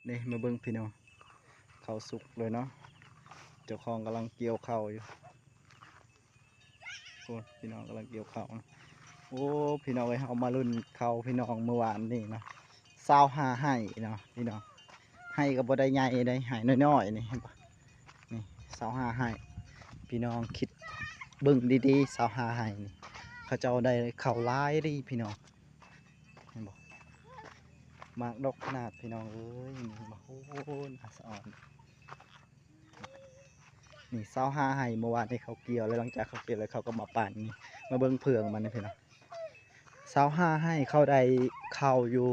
ນີ້ມາເບິ່ງພີ່ນ້ອງ ເຂົ້າສຸກເລີຍເນາະ ເຈົ້າຂອງກຳລັງກ່ຽວເຂົ້າຢູ່. ໂອ້ ພີ່ນ້ອງກຳລັງກ່ຽວເຂົ້ານະ. ໂອ້ ພີ່ນ້ອງເອີຍ ເຮົາມາລຸ້ນເຂົ້າພີ່ນ້ອງ ມື້ວານນີ້ເນາະ ຊາວຫ້າໄຮ່ເນາະພີ່ນ້ອງ. ໄຮ່ກໍບໍ່ໄດ້ໃຫຍ່ເດ້ ໄຮ່ນ້ອຍໆນີ້ ເຫັນບໍ່? ນີ້ ຊາວຫ້າໄຮ່ ພີ່ນ້ອງຄິດເບິ່ງດີໆ ຊາວຫ້າໄຮ່ນີ້ ເຂົາເຈົ້າໄດ້ເຂົ້າຫຼາຍເດ້ພີ່ນ້ອງ ເຫັນບໍ່? ໝາກດອກຂະໜາດພີ່ນ້ອງເອີຍ ນີ້ເຫັນບໍ່? ໂອ້ ໜ້າສະອອນ. ນີ້ຊາວຫ້າໄຮ່ ເມື່ອວານນີ້ເຂົາກ່ຽວ ແລ້ວຫຼັງຈາກເຂົາກ່ຽວແລ້ວ ເຂົາກໍມາປັ່ນນີ້. ມາເບິ່ງເຟືອງມັນນີ້ພີ່ນ້ອງ ຊາວຫ້າໄຮ່ ເຂົາໄດ້ເຂົ້າຢູ່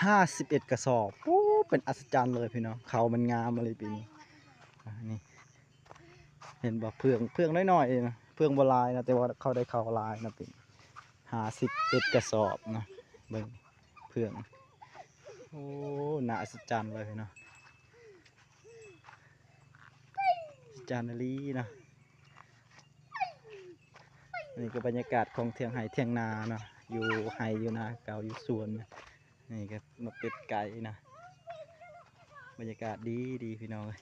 ຫ້າສິບເອັດກະສອບ. ໂອ້ ເປັນອັດສະຈັນເລີຍພີ່ນ້ອງ ເຂົ້າມັນງາມອີ່ຫຼີປີນີ້. ອາ ນີ້ ເຫັນບໍ່? ເຟືອງ ເຟືອງນ້ອຍໆນະ ເຟືອງບໍ່ຫຼາຍນະ ແຕ່ວ່າເຂົາໄດ້ເຂົ້າຫຼາຍນະ ເປັນຫ້າສິບເອັດກະສອບນະ. ເບິ່ງເຟືອງ ໂອ້ ໜ້າອັດສະຈັນເລີຍເນາະ ອັດສະຈັນອີ່ຫຼີເນາະ. ນີ້ກໍບັນຍາກາດຂອງຖຽງໄຮ່ຖຽງນາເນາະ ຢູ່ໄຮ່ຢູ່ນາເກົ່າ ຢູ່ສວນ. ນີ້ກໍມາເປັດໄກ່ນະ ບັນຍາກາດດີໆ ພີ່ນ້ອງເອີຍ.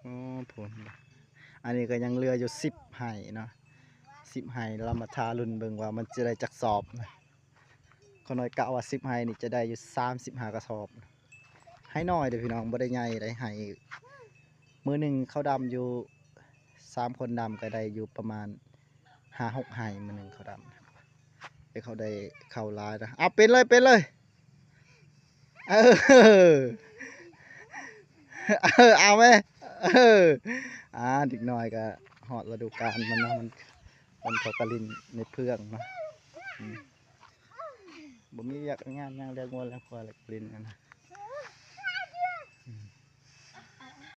ໂອ້ ພຸ້ນ ອັນນີ້ກໍຍັງເຫຼືອຢູ່ສິບໄຮ່ເນາະ ສິບໄຮ່ ລະມາຖ້າລຸ້ນເບິ່ງວ່າມັນຈະໄດ້ຈັກສອບນະ. ຂ້ານ້ອຍກະວ່າສິບໄຮ່ນີ້ຈະໄດ້ຢູ່ສາມສິບຫ້າກະສອບ. ໄຮ່ນ້ອຍເດີ້ພີ່ນ້ອງ ບໍ່ໄດ້ໃຫຍ່ໃດ໋ ໄຮ່ ມື້ໜຶ່ງເຂົາດຳຢູ່ ສາມຄົນດຳກໍໄດ້ຢູ່ປະມານຫ້າຫົກໄຮ່ ມື້ໜຶ່ງເຂົາດຳ ແຕ່ເຂົາໄດ້ເຂົ້າຫຼາຍນະ. ເອົາ ເປັນເລີຍ ເປັນເລີຍ ເອີ ເອີ ເອົາແມ ເອີ. ອ່າ ເດັກນ້ອຍກໍຮອດລະດູການມັນເນາະ ມັນ ມັນເຂົາກໍຫຼິ້ນໃນເຟືອງເນາະ ອືມ ບໍ່ມີວຽກງານຫຍັງ ລ້ຽງງົວລ້ຽງຄວາຍແລ້ວກໍຫຼິ້ນຫັ້ນນະ.